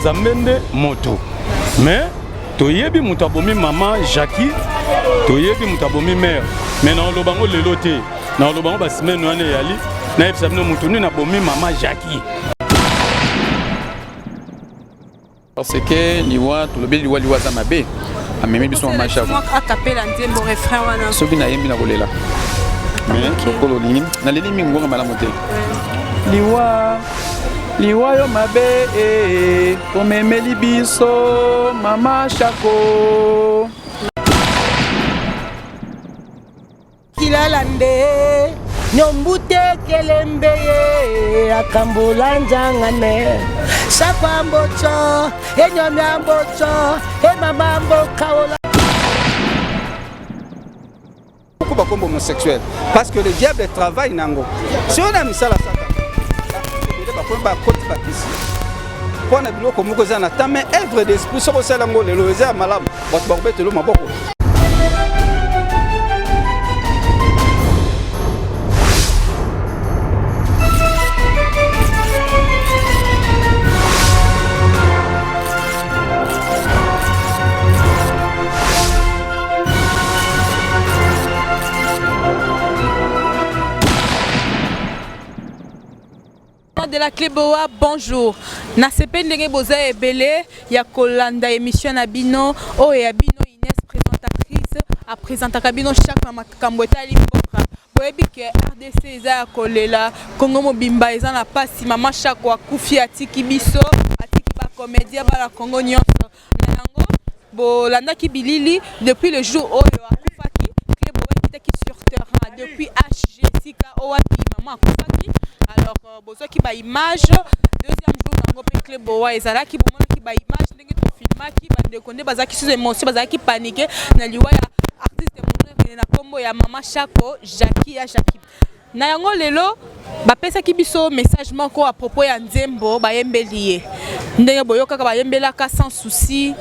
Nzambe nde moto. Mais toyebi moto abomi mama Jackie, toyebi moto abomi mère. Mais na oloba ngo lelo te. Na oloba ngo ba semaine wana eyali, nayebisa bino moto nini abomi mama Jackie. Parce que liwa tolobi liwa liwa aza mabe amemi biso mama Shako. Akapela nzembo refrain wana. Soki nayembi na kolela. Mais lokola olingi naleli mingi ngonga malamu te. Liwa liwa yo mabe eh, omemeli biso mama Shako. Kilala nde nyombute kelembe ye akambola njangane sakwa mbocho enyomya mbocho emama mbokaola. Beaucoup bakombo homosexuel parce que le diable travaille nango si on a misala satan ebele bakomi bakoti bakisi mpo na biloko moko eza na temps mais œuvre d'esprit soki osala yango lelo eza ya malamu bato bakobetelo maboko. De la Cleboa, bonjour. Nasepeli ndenge boza ebele ya kolanda émission na bino oyo ya bino Inès présentatrice a présentaka bino chaque na makambo etali mboka. Boyebi ke RDC eza ya kolela, Congo mobimba eza na pasi, mama Shako akufi atiki biso, atiki ba comédien bana Congo nyonso. Na yango bolandaki bilili depuis le jour oyo akufaki, Cleboa ekitaki sur terrain depuis HG esika oyo wapi mama akufaki. Alors euh, bozwaki ba image deuxième jour nango mpe Cleboa ezalaki, bomonaki ba image ndenge tofilmaki bandeko nde bazalaki sous émotion, bazalaki panique na liwa ya artiste monene na nkombo ya mama Shako Jackie ya Jackie. Na yango lelo bapesaki biso message moko à propos ya nzembo bayembeli ye ndenge boyokaka bayembelaka sans souci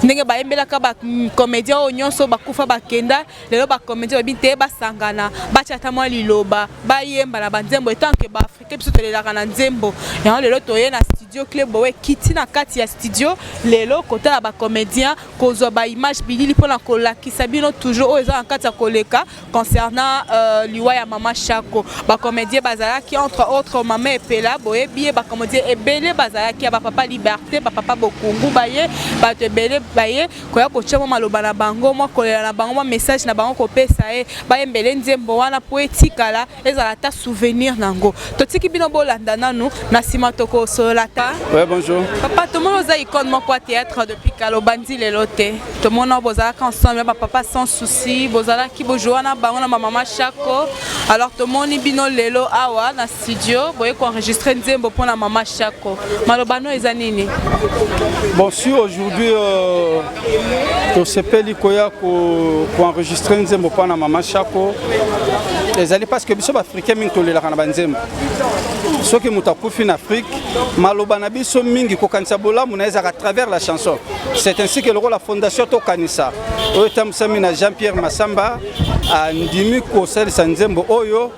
ndenge bayembelaka ba comédien oyo nyonso bakufa bakenda lelo ba comédien babi te basangana batya ata mwa liloba bayemba na banzembo etant que ba africain biso tolelaka na nzembo yango lelo toye na studio Cleboa ekiti na kati ya studio lelo kotala ba comédien kozwa ba image bilili mpona kolakisa bino toujours oyo eza na kati ya koleka concernant euh, liwa ya mama Shako. Ba comédien bazalaki entre autres mama Epela boyebi ye, ba comédien ebele bazalaki ya ba papa Liberté, ba papa Bokungu baye, bato ebele baye koya kotia mwa maloba na bango, mwa kolela na bango, mwa message na bango kopesa ye, bayembele nzembo wana po etikala ezala ata souvenir nango. Totiki bino bolanda nanu na nsima tokosolola ta. Ouais, bonjour. Papa, tomoni oza icône moko ya théâtre depuis kala obandi lelo te. Tomona bozalaka ensemble ba papa sans souci, bozalaki bojoua na bango na ba mama Shako. Alors tomoni bino lelo awa na studio boye ko enregistrer nzembo pona mama Shako. Maloba no eza nini? Bon, si aujourd'hui euh, tosepeli koya ko enregistrer nzembo pona mama Shako ezali parce que biso baafricain mingi tolelaka na banzembo. Soki moto akufi na Afrique, maloba na biso mingi kokanisa bolamu na ezalaka à travers la chanson. C'est ainsi que lokola fondation Tokanisa oyo etambwisami na Jean-Pierre Massamba andimi kosalisa nzembo oyo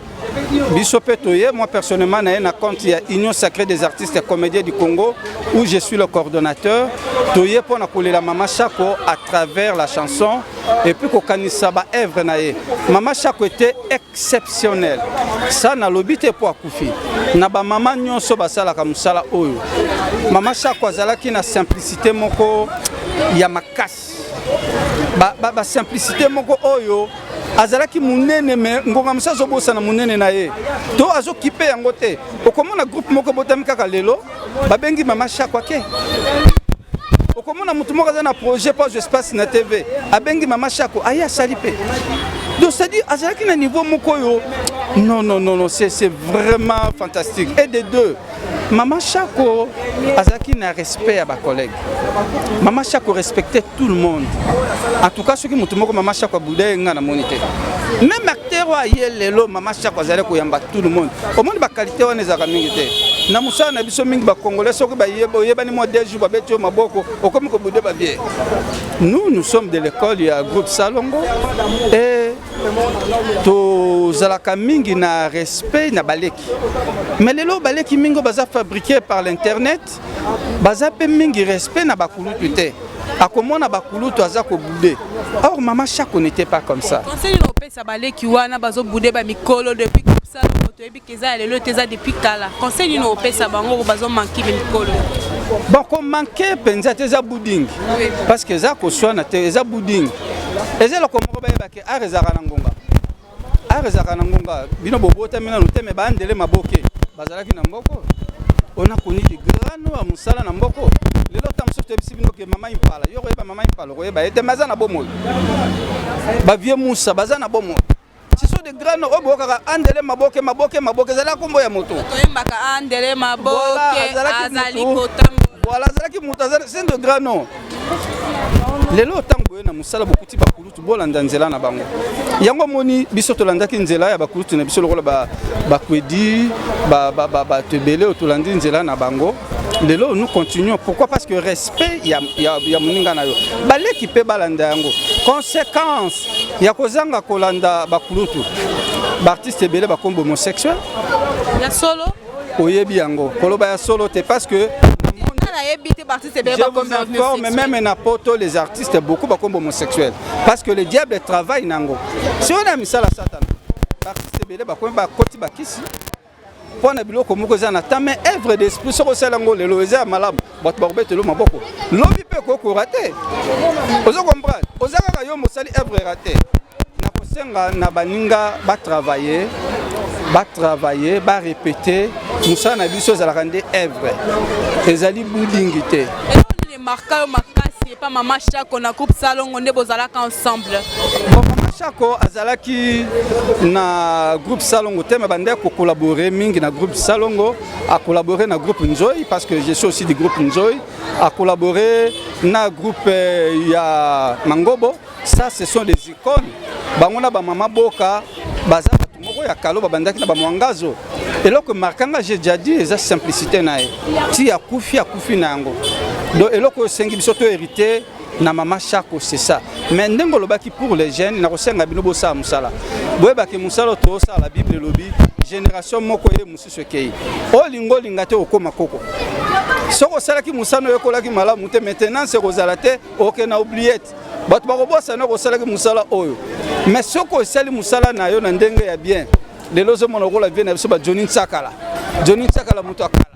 biso mpe toye. Moi personnellement naye na compte ya Union Sacrée des artistes et comédiens du Congo où je suis le coordonnateur. Toye mpo na kolela Mama Shako à travers la chanson et puis kokanisa ba œuvre na ye. Mama Shako était exceptionnel. Ça nalobi te mpo akufi. Na ba mama nyonso basalaka mosala oyo, Mama Shako azalaki na simplicité moko ya makasi, ba, ba, ba simplicité moko oyo azalaki monene me ngonga mosusu azobosana monene na ye to azokipe yango te. Okomona groupe moko ebotami kaka lelo babengi Mama Shako ake. Okomona motu moko aza na projet mpo azwa espace na TV, abengi Mama Shako aye asali mpe. Donc c'est-à-dire azalaki na niveau moko oyo non non non non, c'est vraiment fantastique. Et de deux, Mama Shako azalaki na respect ya ba collègues. Mama Shako respectait tout le monde. En tout cas soki motu moko Mama Shako abuda ye nga namoni te. Même acteur oyo aye lelo, Mama Shako azali koyamba tout le monde. Omoni ba qualité wana ezalaka mingi te na mosala na biso. Mingi bacongolais soki oyebani mwa deux jours, babeti yo maboko, okomi kobude babie. Nous, nous sommes de l'école ya groupe Salongo et Tozalaka mingi na respect na baleki. Mais lelo baleki mingi baza fabriqué par l'internet, baza pe mingi respect na bakulutu te. Akomona bakulutu aza ko bouder. Or mama Shako n'était pas comme ça. Conseil na opesa baleki wana bazo bouder ba mikolo depuis ça toyebi ke eza ya lelo te, eza depuis kala. Conseil nini opesa bango bazo manquer mikolo? Bon, ko manquer penza te, eza bouding. Parce que eza koswana te, eza bouding. Eza eloko moko bayeba ke art ezalaka na ngonga. Art ezalaka na ngonga. Bino bobotami nanu te, mais baandele maboke bazalaki na mboko. On a connu des grands noms ya mosala na mboko. Lelo ta mosusu toyebisi bino ke mama Impala, yo koyeba mama Impala, okoyeba ye te, mais aza na bomoi. Ba vieux Moussa baza na bomoi. Ce sont des grands noms oyo boyokaka andele maboke, maboke, maboke, ezalaka kombo ya moto. Toyembaka andele maboke, azali kotambola. Voilà, azalaki moto, azali, c'est de grands noms. Lelo ntango boye na mosala bokuti bakulutu, bolanda nzela na bango. Yango moni biso tolandaki nzela ya bakulutu na biso lokola bakwedi, bato ebele oyo tolandi nzela na bango. Lelo nous continuons. Pourquoi? Parce que respect ya, ya, ya moninga na yo. Baleki pe balanda yango. Conséquence ya kozanga kolanda bakulutu, baartiste ebele bakombo homosexuel. Ya solo? Oyebi yango. Koloba ya solo te parce que je vous informe, même na poto, les artistes beaucoup bakombo homosexuels parce que le diable travaille nango. Si on a mis ça la Satan, artiste ebele bakombo bakoti bakisi mpo na biloko moko eza na temps, mais œuvre d'esprit soki osala yango lelo eza ya malamu, bato bakobetela maboko, lobi mpe ekokora te. Ozo comprendre? Oza kaka yo mosali œuvre raté. Nakosenga na baninga batravailler, batravailler, barépéter. Mosala na biso ezalaka nde œuvre, ezali budingi te. Marka yo makasi epa mama Shako na groupe Salongo nde bozalaka ensemble. Bon, mama Shako azalaki na groupe Salongo te, mais bandeko kocollaborer mingi na groupe Salongo, a collaborer na groupe Nzoy parce que je suis aussi du groupe Nzoy, a collaborer na groupe ya Mangobo. Ça ce sont des icônes. Bango na ba mama Boka baza bato moko ya kalo, babandaki na ba mwangazo. Eloko markanga, j'ai déjà dit, eza simplicité na ye. Ti akufi, akufi na yango. Donc eloko oyo esengi biso to hériter na mama Shako, c'est ça. Mais ndenge olobaki pour les jeunes, nakosenga bino bosala mosala. Boyebake mosala oyo tozosala, Bible elobi génération moko ye mosusu ekei. Olingo olinga te, okóma koko. Soki osalaki mosala oyekolaki malamu te, maintenance ekozala te, okende na oubliette. Bato bakobosana kosalaki mosala oyo. Mais soki osali mosala na yo na ndenge ya bien, lelo ozomona lokola vie na biso ba Johnny Nsakala. Johnny Nsakala moto akala.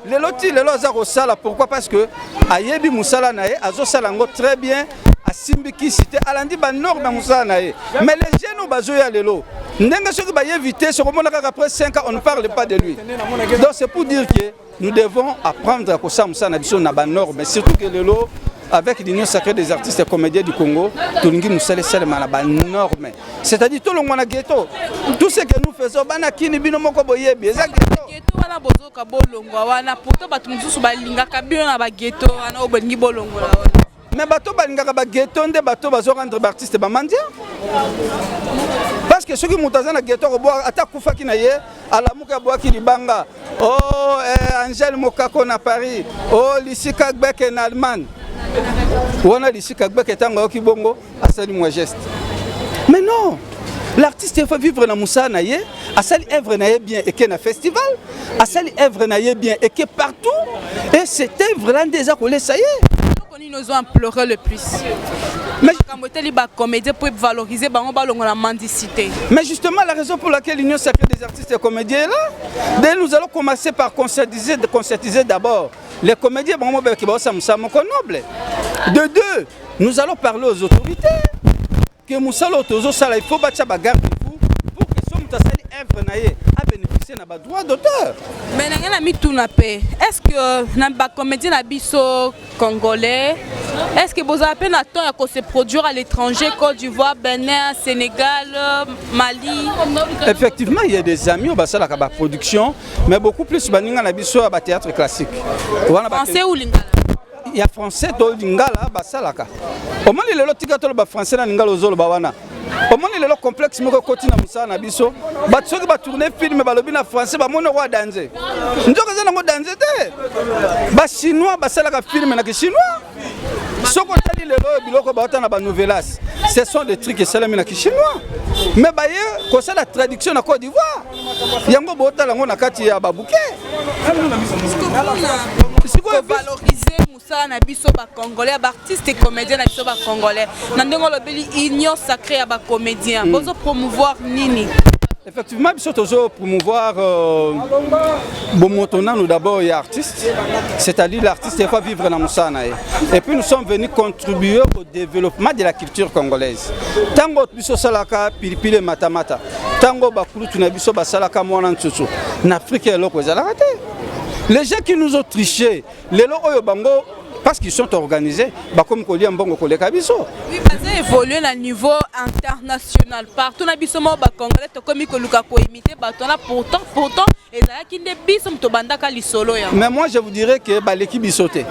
Lelo ti lelo aza kosala, pourquoi? Parce que ayebi mosala na ye, azosala yango très bien, asimbi kisi te, alandi ba norme ya mosala na ye. Mais les jeunes oyo bazoya lelo, ndenge soki baye vitesse, okomona kaka après 5 ans, on ne parle pas de lui. Donc c'est pour dire que nous devons apprendre à kosala mosala na biso na ba norme, surtout que lelo avec l'Union sacrée des artistes et comédiens du Congo, tolingi mosala esalema na ba norme. C'est-à-dire tolongwa na ghetto. Tout ce que nous faisons, bana kini bino moko boyebi, eza ghetto. Ghetto wana bozoka bolongwa wana, pourtant bato mosusu balingaka bino na ba ghetto wana oyo bolingi bolongola wana. Mais bato balingaka ba ghetto nde bato bazo rendre ba artiste ba mendiant. Parce que soki moto aza na ghetto akoboa, ata akufaki na ye, alamuki abwaki libanga. Oh, Angèle Mokako na Paris, oh, Lucie Kagbeke na Allemagne. Wana Lucie Kagbeke ntango ayoki bongo, asali mwa geste. Mais non, l'artiste il faut vivre na mosala na ye, asali œuvre na ye bien eke na festival, asali œuvre na ye bien eke partout, et cette œuvre là nde eza kolesa ye. Nini ozo implorer le plus? Mais makambo etali ba comédien pour valoriser bango balongola mendicité. Mais justement la raison pour laquelle l'Union sacrée des artistes et comédiens est là, dès nous allons commencer par conscientiser d'abord les comédiens, bango ba ki ba sa moko noble. De deux, nous allons parler aux autorités que mosala oyo tozosala, il faut batia ba garde-fou pour que so moto asali œuvre na ye a bénéficier na ba droit d'auteur. Mais na ngai na mituna pe, est-ce que na ba comédien na biso congolais, est-ce que bozala pe na temps ya ko se produire à l'étranger, Côte d'Ivoire, Bénin, Sénégal, Mali? Effectivement, il y a des amis oyo basalaka ba production, mais beaucoup plus baninga na biso ya ba théâtre classique. Wana ba Français ou lingala? Ya français to lingala basalaka. Omoni lelo tika toloba français na lingala ozoloba wana. Omoni lelo complexe moko ekoti na mosala na biso. Bato soki ba tourner film balobi na français bamoni roi danger. Nzoka eza nango danger te. Ba chinois basalaka film na ki chinois. Soki otali lelo oyo biloko bauta na banovelas, ce sont des trucs esalami na kichinois, mais baye kosala traduction na Côte d'Ivoire, yango botala yango na kati ya babouquet. Valoriser mosala na biso bacongolais, ya baartiste et comédien na biso bacongolais, na ndenge olobeli union sacrée ya bacomédien, bozo promouvoir nini? Effectivement, biso tozo promouvoir bomoto nanu d'abord ya artiste, c'est-à-dire l'artiste, il faut vivre na mosala na ye. Et puis nous sommes venus contribuer au développement de la culture congolaise. Ntango biso osalaka pilipili matamata, ntango bakulutu na biso basalaka mwana nsusu na Afrique, eloko ezalaka te. Les gens qui nous ont triché, lelo oyo bango, parce qu'ils sont organisés, bakomi kolia mbongo koleka biso. Oui, baza évolué na niveau international partout. Na biso moko bacongolais tokomi koluka koimiter bato wana. Pourtant ezalaki nde biso moto bandaka lisolo yango. Mais moi, je vous dirais que baleki biso te.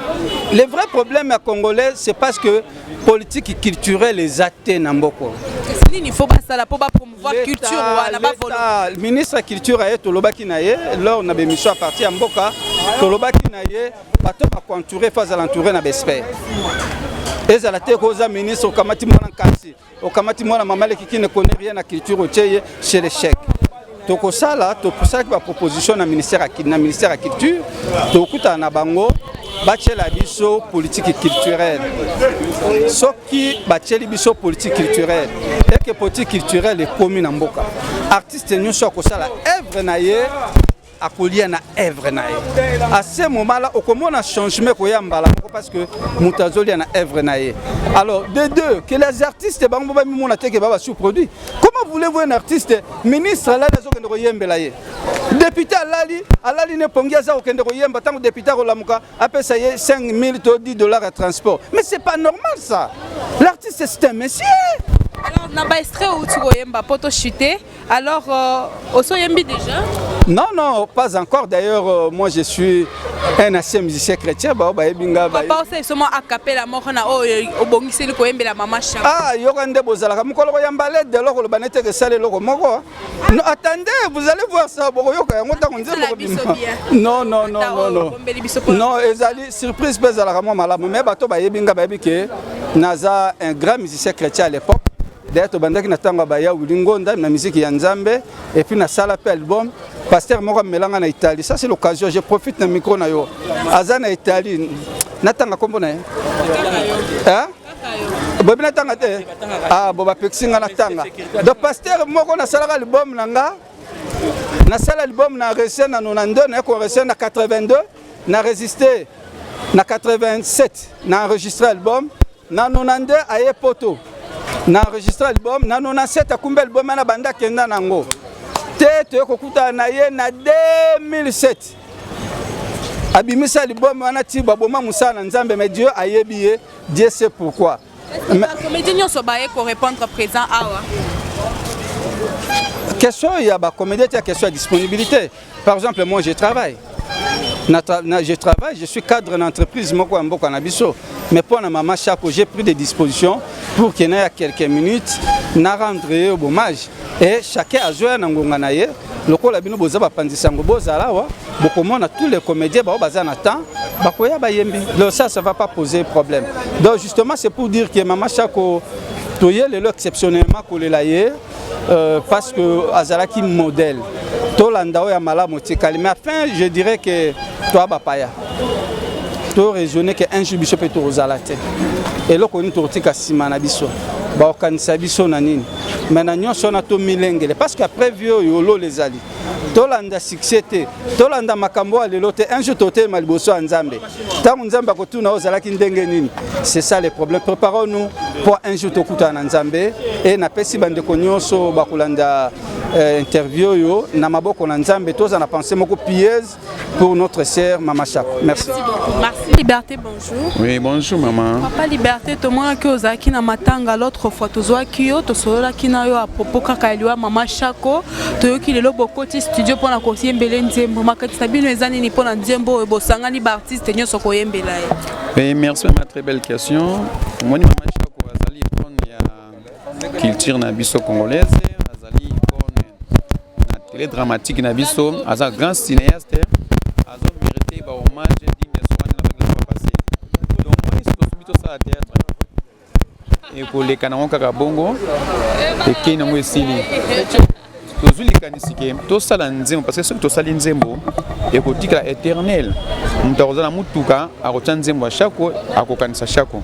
Le vrai problème ya congolais, c'est parce que politique culturelle eza te na mboka. Nini faut basala mpo bapromouvoir culture wana? L'État, ministre ya culture aye, tolobaki na ye lors na bémission à partir ya mboka, tolobaki na ye bato bakoentoure, faut azala entouré na baexpert. Ezala te koza ministre, okamati mwana nkasi, okamati mwana mama leki qui ne connaît rien na culture, otie ye, c'est l'échec. Tokosala, tosalaki baproposition na ministère ya culture, tokutana na bango, batiela biso politique culturelle. Soki batieli biso politique culturelle, eke politique culturelle ekomi na mboka, artiste nyonso akosala œuvre na ye, akolia na œuvre na ye. À ce moment là, okomona changement koya mbala moko, parce que moto azolia na œuvre na ye. Alors de deux, que les artistes bango bamimona te ke ba sous-produit. Comment voulez-vous un artiste, ministre alali, azokende koyembela ye, député alali, alali ne pongi, aza kokende koyemba, ntango député akolamuka, apesa ye 5000 to 10 $ ya transport? Mais c'est pas normal, ça. L'artiste, c'est un monsieur. Alors, na baextrait outi koyemba mpo tochute, alors oso oyembi déjà? Non, pas encore. D'ailleurs, moi, je suis un ancien musicien chrétien. Bah, bah, binga, bah. Papa, osala biso mwa acapella moko na oyo obongiseli koyembela mama Shako. Ah, yoka nde bozalaka mokolo koyamba lede, eloko oloba nete esala eloko moko. Non, attendez, vous allez voir ça. Bokoyoka yango ntango nzembo kobima. Non, non, non, non, non. Non, ezali surprise mpe ezalaka mwa malamu. Mais bato bayebi nga, bayebi ke naza un grand musicien chrétien à l'époque. D'ailleurs, tobandaki na ntango ya baya Wili Ngonda na musique ya Nzambe, et puis nasala mpe album. Pasteur moko amelanga na Italie, ça c'est l'occasion, je profite na micro na yo, aza na Italie, natanga nkombo na ye? Boyebi natanga te? Ah bo, bapekisi nga natanga. Donc pasteur moko, nasalaka album na nga, nasala album na enregistré na 92, naye koenregistré na 82, na résisté na 87, na enregistré album na 92, aye poto, na enregistré album na 97, akumbi album na banda akenda nango te. Toye kokutana na ye na 2007, abimisa album wana ti baboma mosala na Nzambe. Mais Dieu ayebi ye, Dieu sait pourquoi. Bacomédien nyonso baye korépondre présent awa? Question ya bacomédien te, ya question ya disponibilité. Par exemple, moi, je travaille na, je travaille, je suis cadre d'entreprise moko ya mboka na biso, mais mpo na mama Chako, j'ai pris des dispositions pour que na ya quelques minutes na rendre ye hommage, et chacun azoya na ngonga na ye. Lokola bino boza bapanzisa yango, bozala awa, bokomona tous les comédiens bao baza na temps, bakoya, bayembi. Donc ça va pas poser problème. Donc justement, c'est pour dire que mama Chako, toye lelo exceptionnellement kolela ye, parce que azalaki modèle, tolanda oyo ya malamu etikali. Mais enfin, je dirais que toya bapaya, to raisonner que un jour biso mpe tokozala te. Eloko nini tokotika nsima na biso? Bakokanisa biso na nini? Mais na nyonso wana, tomilengele, parce que après vie oyo, lola ezali. Tolanda succès te, tolanda makambo ya lelo te. Un jour totelema liboso ya Nzambe, ntango Nzambe akotuna oyo ozalaki ndenge nini. C'est ça le problème. Préparons-nous pour un jour tokutana na Nzambe. E napesi bandeko nyonso bakolanda interview oyo na maboko na Nzambe. Toza na pensée moko pieuse pour notre sœur Mama Chako. Merci. Merci beaucoup. Merci. Liberté, bonjour. Oui, bonjour maman. Papa Liberté, tomonaki ozalaki na matanga l'autre fois, tozwaki yo, tosololaki na yo à propos kaka ya liwa mama Chako. Toyoki lelo bokoti studio mpona koyembela nzembo. Makanisi na bino eza nini mpona nzembo oyo bosangani baartiste nyonso koyembela ye? Oui, merci maman, très belle question. Omoni, mama Chako azali icône ya culture na biso congolaise, azali icône na télé dramatique na biso, aza grand cinéaste, azo mérité ba hommage digne de son na la fois passée. Donc moi, tosala théâtre. Ekoleka nango kaka bongo, ekei nango, esili. Tozwi likanisi ke tosala nzembo, parce que soki tosali nzembo, ekotikala éternel. Moto akozala na mutuka, akotia nzembo ya Shako, akokanisa Shako.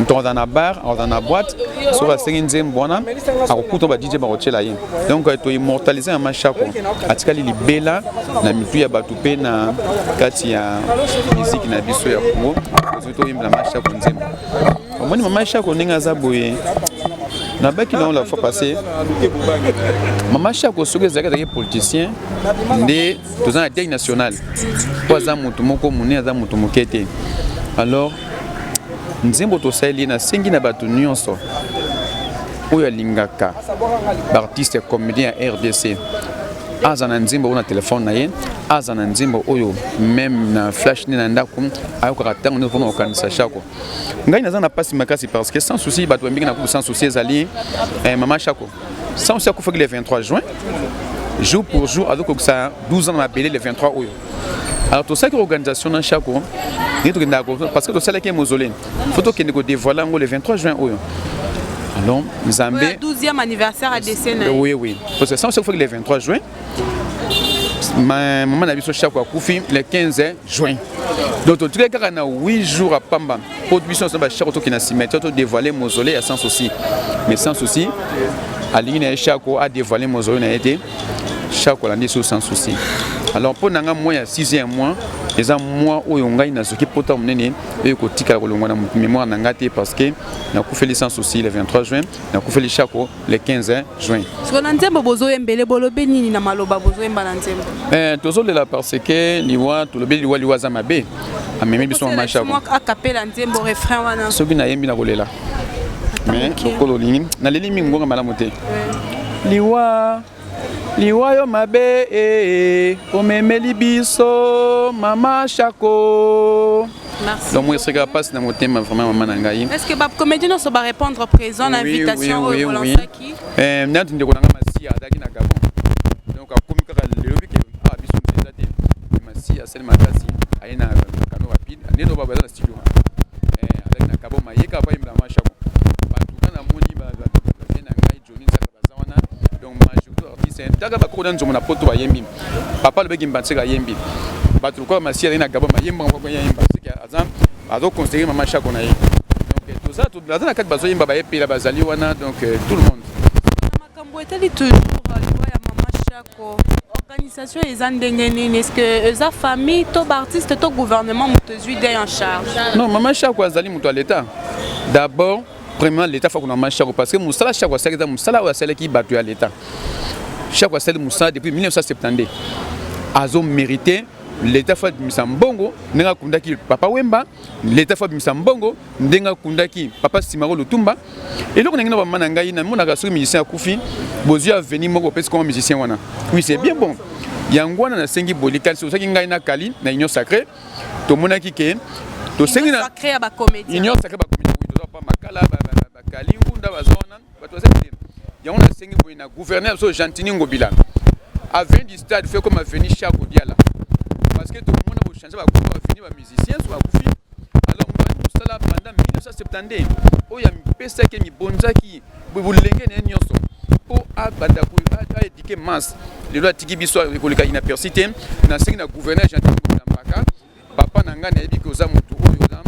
Moto akozala na bar, akozala na boîte, soki asengi nzembo wana, akokuta ba DJ bakotiela ye. Donc toimmortalise mama Shako, atikali libela na mitu ya bato mpe na kati ya miziki na biso ya Congo. Tozwi toyembela mama Shako nzembo. Omoni mama Shako ndenge aza boye, nabaki nango la fois passée, mama Shako soki ezalaki politicien nde toza na deuil national, po aza motu moko monene, aza motu moke te. Alors nzembo tosaleli ye, nasengi na bato nyonso oyo alingaka baartiste comédien ya RDC, aza na nzembo oyo na telefone na ye, aza na nzembo oyo même na flash nde na ndako, ayokaka ntango nyonso mpona kokanisa Shako. Ngai naza na mpasi makasi parce que Sans Souci, bato bambingi na kutu Sans Souci ezali mama Shako. Sans Souci akufaki le 23 juin, jour pour jour azokokisa 12 ans na mabele le 23 oyo. Alors tosalaki organisation na Shako ndenge tokendaka, parce que tosalaki ye mausolée, faut tokende kodévoile yango le 23 juin oyo. Alors Nzambe 12e anniversaire ya décès na ye. Oui, parce que Sans Souci akufaki le 23 juin, mama na biso Shako akufi le 15 juin, donc totikali kaka na 8 jours apamba mpo biso nyonso bashako tokende na cimetière, todévoile mausolée ya Sans Souci. Mais Sans Souci alingi na ye Shako adévoile mausolée na ye te. Shako alandi so Sans Souci. Alors mpo na nga, mois ya 6e mois eza mois oyo ngai nazoki pota monene oyo kotikala kolongwa na mémoire na ngai te, parce que nakufeli Sans Souci le 23 juin, nakufeli Shako le 15 juin. Siko na nzembo bozoyembele, bolobi nini na maloba bozoyemba na nzembo? Tozolela parce que liwa, tolobi liwa, liwa aza mabe, amemi biso mama Shako. Akapela nzembo, refrain wana. Soki nayembi, na kolela, mais lokolo olingi, naleli mingi, ngonga malamu te. Liwa, liwa yo mabe, omemeli biso mama Shako. Merci. Donc moi, esika mpasi na motema vraiment, mama na ngai. Est ce que bacomédien nyonso barépondre présent na invitation oyo bolansaki? Nati ndeko na ngai Masiya azalaki na Gabon, donc akomi kaka lelo bike awa. Biso eza te, Masiya asali makasi, aye na canot rapide nde to baza na studio. Azalaki na Gabon, mayeka apa yembela mama Shako. Bantuka namoni bavie na ngai Joni Nzaka baza wana. Donc majorité artiste taka bakoko na nzongo na poto bayembi, papa alobeki mbanseka ayembi, bato lokola Masiya azali na Gabon, mayemba yemba seke aza azoconsidere mama Shako na ye. Donc toza baza na kati, bazoyemba, bayepela, bazali wana, donc tout le monde. Makambo etali toujours liwa ya mama Shako, organisation eza ndenge nini? Est ce que eza famille to baartiste to gouvernement moto ezwi deuil en charge? Non, mama Shako azali moto ya l'État d'abord. Premièrement, l'État fa kuna mama Shako, parce que mosala Shako asalaki eza mosala oyo asalaki bato ya l'État. Shako asali mosala depuis 1972, azomérite l'État fa abimisa mbongo ndenge akundaki papa Wemba, l'État fa abimisa mbongo ndenge akundaki papa Simaro Lutumba. Eloko ndenge na bamama na ngai, namonaka soki musicien akufi, bozwi avenue moko, opesi koma musicien wana. Oui, c'est bien bon. Yango wana nasengi bolikanisi osaki ngai na Kali na Union sacrée, tomonaki ke tosengi na Union sacrée bacomédien, toza pa Makala, Bakali Ngunda baza wana, bato baza te. Yango nasengi boye na gouverneur biso Gentini Ngobila, avenue du Stade fait comme avenue Chako Diala, parce que tokomona bochange bakufa avenue bamusicien so bakufi. Alors moto mosala pendant 1972 oyo amipesaki, mibonzaki bolenge na ye nyonso mpo abanda aéduquer masse, lelo atiki biso, ekoleka inaperçu te. Nasengi na gouverneur Gentini Ngobila Mbaka, papa na ngai, nayebi ke oza motu oyo oza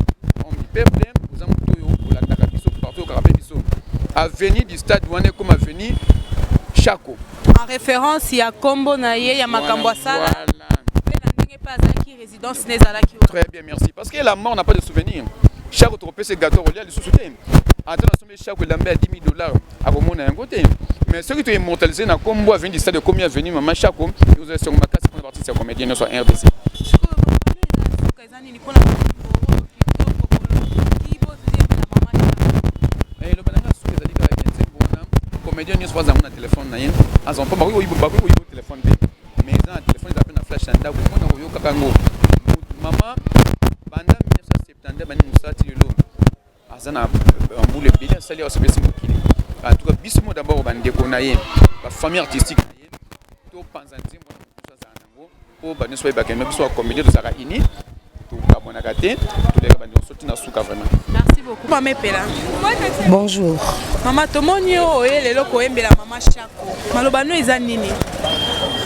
homme du peuple, oza motu oyo olandaka biso partout, okaka mpe biso. Avenue du Stade wana ekoma avenue Chako. En référence ya nkombo na ye, ya makambo asala mpe na ndenge mpe azalaki, résidence ne ezalaki. Très bien, merci, parce que la mort n'a pas de souvenir. Chako tokopesa gâteau kolia lisusu te. Ata nasombi Chako elamba ya 10 000 $, akomona yango te. Mais soki toimmortalise na nkombo avenue du Stade ekomi avenue mama Chako, ekozala esengo makasi mpona baartiste ya comédien nyonso ya RDC. Eza nini mpona oyo kitoko boloki boyembela mama Shako? Eloba na nga, soki ezali kaka nzembo wana, comédien nyonso aza yango na telefone na ye, aza mpo bakoki koyiba telefone te, mais eza na telefone, eza mpe na flash ya ndako mpona koyokaka yango. Mama banda 1972 bandi mosala ti lelo, aza na mbula ebele asali awa, asepesi mokili. En tout cas biso mo d'abord bandeko na ye, bafamille artistique na ye, topanza nzembo wana, mosusu azala nango mpo bato nyonso bayebaka. Biso bacomédien tozalaka uni, tokabwana. Tokabwanaka te, toleka bandeko soki na suka vraiment. Merci beaucoup. Mama Epela. Bonjour. Mama, tomoni yo oye lelo koyembela mama Shako. Maloba no eza nini?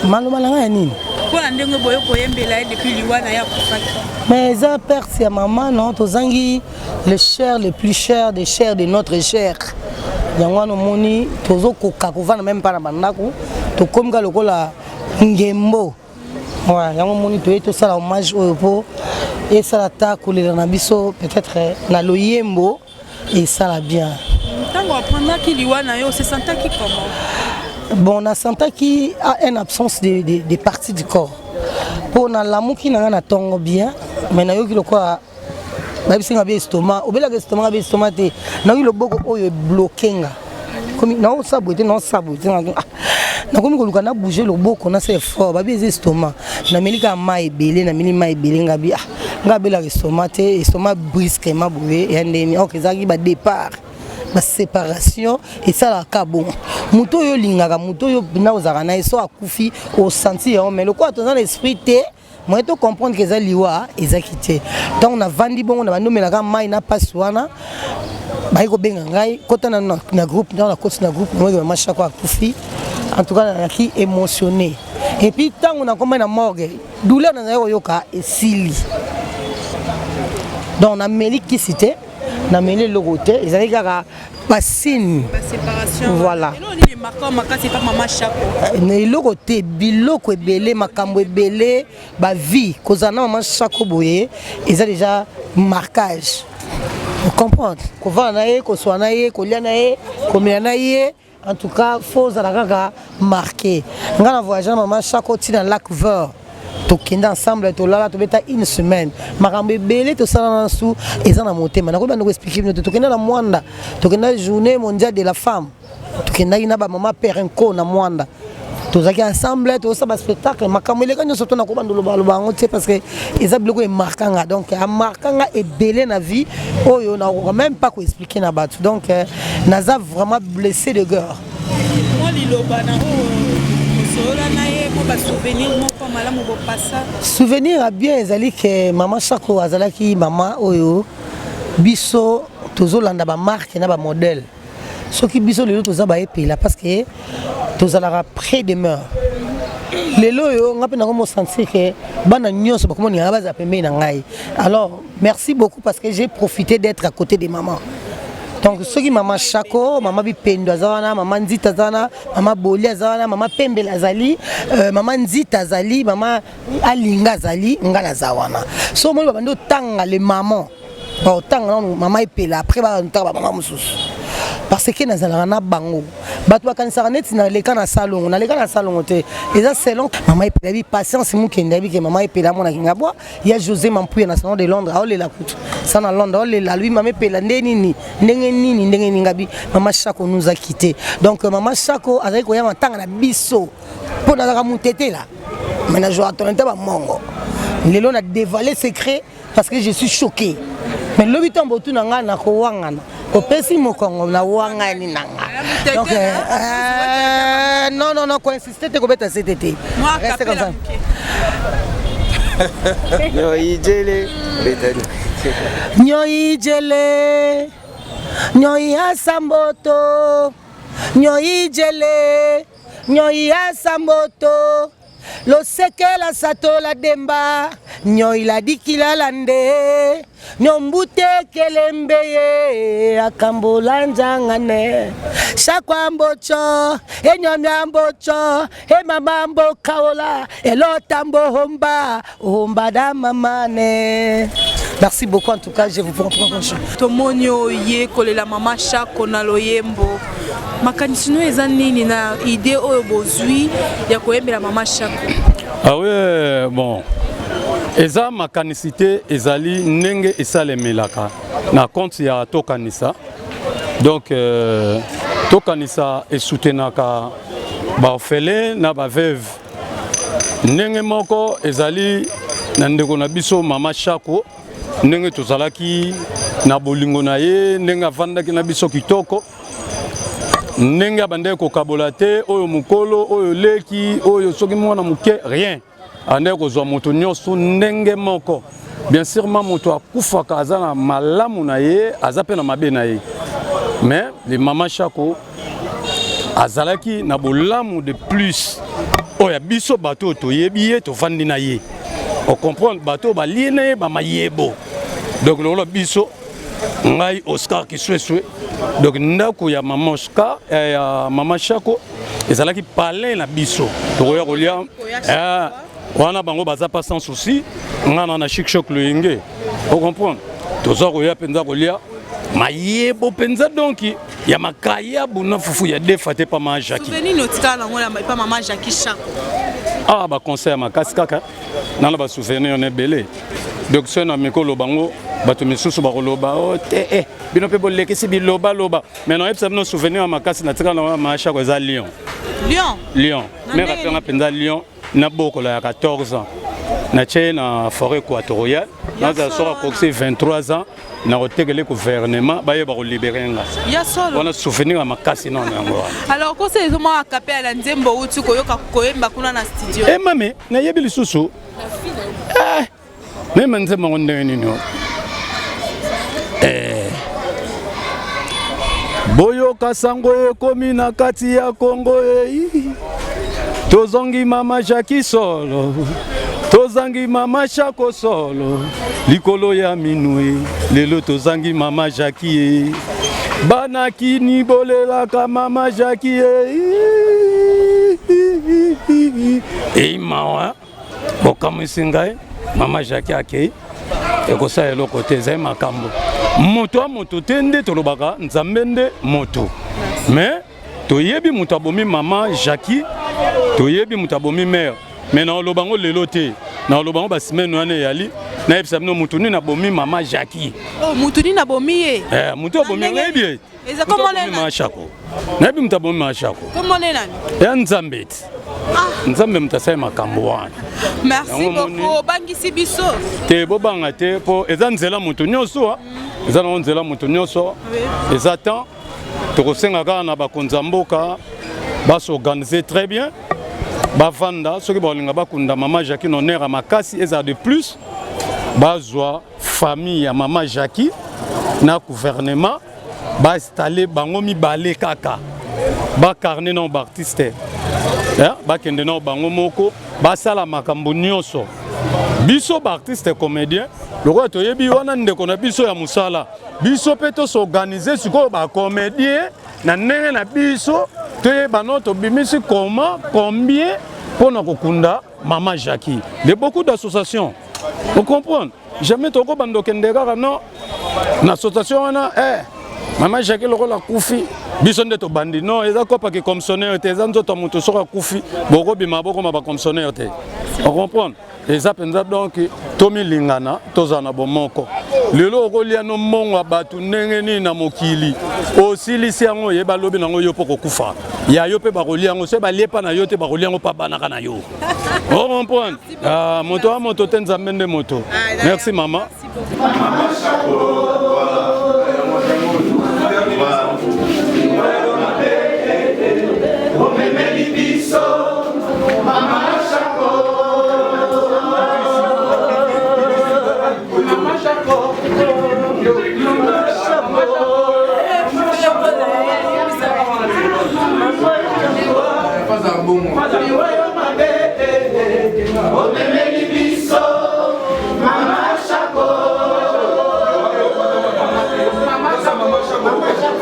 Maloba na ngai ya nini? Mpo na ndenge boye koyembela ye depuis liwa na ye akufaki. Mais eza perte ya mama non, tozangi le cher le plus cher de cher de notre cher. Yango wana omoni tozokoka kovanda meme mpa na bandako, tokomi kaka lokola ngembo. Ouais, yango omoni toye tosala hommage oyo mpo esala ta kolela na biso peut-être na loyembo esala bien. Ntango aprendaki liwa na yo, osesantaki comment? Bon, nasentaki une absence de partie du corps mpo nalamuki na ngai na ntongo bien, mais nayoki lokola bayebisi nga be estomac, obelaka estomac, nga be estomac te, nayoki loboko oyo ebloke nga, komi naosala boye te, naosala boye te, nakomi koluka na bouge loboko, nasala effort, babi eza estomac. Nameli kaka mai ebele, nameli mai ebele, nga bi ah, nga abelaka estomac te, estomac brusquement boye ya ndeni. Ok, ezalaki badépart, baséparation esalaka bongo. Moto oyo olingaka, moto oyo na ozalaka na ye, so akufi osentir yango, mais lokola toza na esprit te, moyen to comprendre ke eza liwa ezaki te. Ntango navandi bongo na bandi omelaka mai na mpasi wana, bayi kobenga ngai kota na, na groupe. Ntango nakoti na groupe, namoki mama Shako akufi. En tout cas nazalaki émotionné, et puis ntango nakomai na morgue, douleur nazalaki koyoka esili. Donc nameli kisi te, nameli eloko te, ezalaki kaka basine. Voilà, eloko te, biloko ebele, makambo ebele, bavie kozala na mama Shako boye eza déjà marquage, comprendre, kovanda na ye, koswa na ye, kolia na ye, komela na ye. En tout cas faut ozala kaka marqué. Ngai na voyage na mama Shako ntina Lac Vert, tokende ensemble, tolala, tobeta une semaine, makambo ebele tosala na su eza na motema, nakoki banda koexpliquer bino te. Tokende na Mwanda, tokenda Journée mondiale de la femme, tokendaki na bamama Perenco na Mwanda, tozalaki ensemble, tozosala baspectacle, makambo eleka nyonso to nakobanda olobaloba yango te, parce que eza biloko emarka nga. Donc amarka nga ebele na vie oyo nakoka même pas koexpliquer na bato. Donc naza vraiment blessé de guerre. Mwa liloba na oyo osolola na ye, mwa basouvenir moko malamu bopasa. Souvenir ya bien ezali ke mama Shako azalaki mama oyo biso tozolanda bamarke na bamodèle. Soki biso lelo toza baepela, parce que tozalaka près de meur. Lelo oyo nga mpe nango mosentir ke bana nyonso bakomoninga bazala pembeni na ngai. Alors merci beaucoup, parce que j'ai profité d'être à côté de maman. Donc soki mama Shako, mama Bipendo aza wana, mama Nzita aza wana, mama Boli aza wana, mama Pembele azali, mama Nzita azali, mama Alinga azali, nga naza wana. So omoni babandi otanga le maman, baotanga nano mama Epela, après batanga bamama mosusu, parce que nazalaka na bango. Bato bakanisaka neti naleka na salongo, naleka na salongo te, eza selon mama Epela. Yebi Patience Mokende, ayebi ke mama Epela amonaki nga bwa ya José Mampuya na salon de Londres, aolela kutu sa na Londres, aolela lui mama Epela nde nini, ndenge nini, ndenge nini. Ngabi mama Shako nous a quitté. Donc mama Shako azalaki koya matanga na biso mpo nazalaka motetela, mais nazwaka tonete bamongo. Lelo na dévoilé secret parce que je suis choqué, mais lobi ntango botuna ngai nakowangana, opesi mokongo na wangani na nga. Donc non, non, non, koinsiste te, kobeta sete te, reste comme ça. Nyoijele. Nyoijele, nyoi asamboto, nyoijele, nyoi asamboto, losekela satola demba, nyoi ladikila lande, nyombute kelembe ye akambola nzangane, shakwa mbocho enyomya mbocho emama mbokaola elota mbohomba ohomba da mamane. Merci beaucoup, en tout cas je vous prends bonjour. Tomoni oyo ye kolela mama Shako na loyembo. Makanisi no eza nini na idée oyo bozwi ya koyembela mama Shako? Ah oui, bon, eza makanisi te, ezali ndenge esalemelaka na compte ya Tokanisa. Donc Tokanisa esoutenaka baorphelin na baveuve. Ndenge moko ezali na ndeko na biso mama Shako, ndenge tozalaki na bolingo na ye, ndenge avandaki na biso kitoko, ndenge abandaki kokabola te, oyo mokolo, oyo leki, oyo soki mwana moke, rien, andaki kozwa moto nyonso ndenge moko. Bien sûr, ma moto akufaka aza na malamu na ye, aza mpe na mabe na ye. Mais le mama Shako azalaki na bolamu de plus oyo ya biso bato oyo toyebi ye, tovandi na ye, ocomprendre, bato oyo balie na ye bamayebo. Donc lokola biso, ngai Oscar Kisweswe, donc ndako ya mama Oscar, ya mama Shako ezalaki palais na biso, tokoya kolia wana. Bango baza pas sans souci, ngai na chic choc loyenge, ocomprendre, toza koya mpenza kolia mayebo mpenza, donc ya makayabu na fufu ya defa te pa mama Jackie. Souvenir otikala nango epa mama Jackie Shako? Ah, baconseil ya makasi kaka nana, basouvenir na ebele. Donc soki na mikoloba bango, bato misusu bakoloba o te, bino mpe bolekisi bilobaloba. Mais nayebisa bino, souvenir ya makasi natikala na mama Shako eza lion. Lion? Lion. Mare apenga mpenza lion na bokola ya 14 ans, natie na forêt équatoriale. Nazala soki akokisi 23 ans, nakotekele gouvernement, bayeba kolibérer nga. Ya solo? Wana souvenir ya makasi nano yango wana. Alors kosa ezomwa akapela na nzembo outi koyoka koyemba kuna na studio. E mame, nayebi lisusu nayeba nzembo yango ndenge nini o. Boyoka sango ekomi na kati ya Kongo ei, tozongi mama Jackie solo, tozangi mama Shako solo likolo ya minui. Lelo tozangi mama Jackie e, bana kini bolelaka mama Jackie e. Ei mawa, bokamwisi ngai, mama Jackie akei, ekosala eloko te. Ezali makambo moto a moto te, nde tolobaka Nzambe nde moto. Mais toyebi moto abomi mama Jackie, toyebi moto abomi mare. Mais naoloba yango lelo te, naoloba yango basemaine wana eyali, nayebisa bino motu nini abomi mama Jackie. Oh, mutu nini abomi ye? Eh, motu abomi, nayebi ye. Eza Moto komona abomi nani? mama Shako, nayebi moto abomi mama Shako. Komona nani? Ya Nzambe ti, Nzambe moto asali makambo wana. Merci Yango moni. beaucoup. Obangisi biso. Te, bobanga te, mpo eza nzela moto nyonso, eza nango nzela moto nyonso. Eza temps tokosenga kaka na bakonzi ya mboka bas'organiser très bien, bavanda. Soki bakolinga bakunda mama Jackie na honneur ya makasi, ezala de plus bazwa famille ya mama Jackie na gouvernement, bainstalle bango mibale kaka, bacarne nao baartiste, bakende nao bango moko, basala makambo nyonso. Biso baartiste comédien, lokola toyebi wana ndeko na biso ya mosala, biso mpe tos'organiser sikoyo bacomédien na ndenge na biso, toyeba no tobimisi comment, combien mpona kokunda mama Jackie. De beaucoup d'associations, vous comprendre, jamais tokobanda okende kaka no na association wana, mama Jackie lokola akufi, biso nde tobandi. Non, eza kopaki commissionnaire te, eza nzoto ya moto. Soki akufi, bokobima bokoma bacommissionnaire te, ocomprendre. Eza mpenza donc tomilingana, tozala na bomoko. Lelo okolia no mbongo ya bato ndenge nini na mokili, osilisi yango, oyeba lobi nango yo mpo kokufa ya yo mpe bakolia yango. Soki balie mpa na yo te, bakolia yango mpa banaka na yo, ocomprendre. Ah, moto wa moto te, Nzambe nde moto. Merci mama. Mama Shako, voilà. Omemeli biso Mama Shako, Mama Shako, Mama Shako. Omemeli biso Mama Shako, Mama Shako.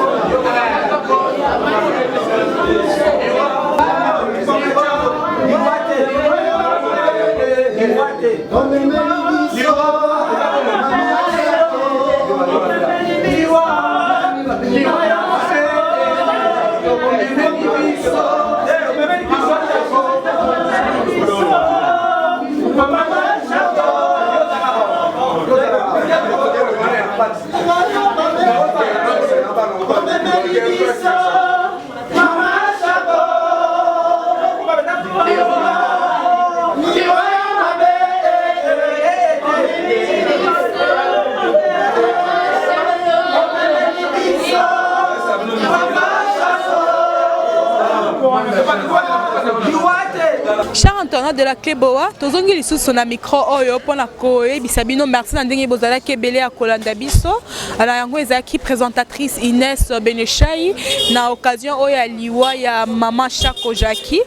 Cher. internautes de la Clé Boa, tozongi lisusu na micro oyo mpona koyebisa bino merci na ndenge bozalaki ebele ya kolanda biso. Na yango ezalaki présentatrice Inès Benechai na occasion oyo ya liwa ya mama Chako Jackie.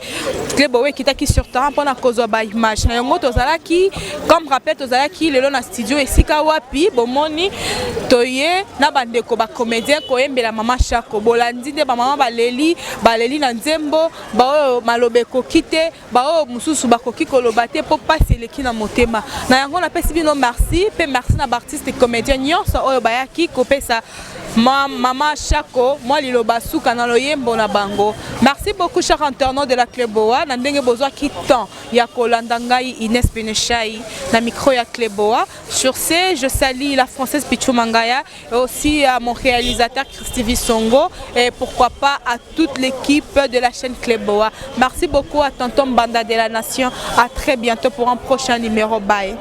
Clé Boa ekitaki sur terrain mpona kozwa ba image. Na yango tozalaki comme rappel, tozalaki lelo na studio esika wapi bomoni toye na bandeko bacomédien koyembela mama Chako. Bolandi nde bamama baleli, baleli na nzembo, baoyo maloba ekoki te, baoyo mosusu bakoki koloba te mpo mpasi eleki na motema. Na yango napesi bino merci mpe merci na baartiste comédien nyonso oyo bayaki kopesa mama Chako mwa liloba suka na loyembo na bango. Merci beaucoup, cher internaute de la Cleboa, na ndenge bozwaki temps ya kolanda ngai Inès Benechai na micro ya Cleboa. Sur ce, je salue la française Pichou Mangaya et aussi à mon réalisateur Christy Songo et pourquoi pas à toute l'équipe de la chaîne Cleboa. Merci beaucoup à Tonton Banda de la Nation. À très bientôt pour un prochain numéro. Bye.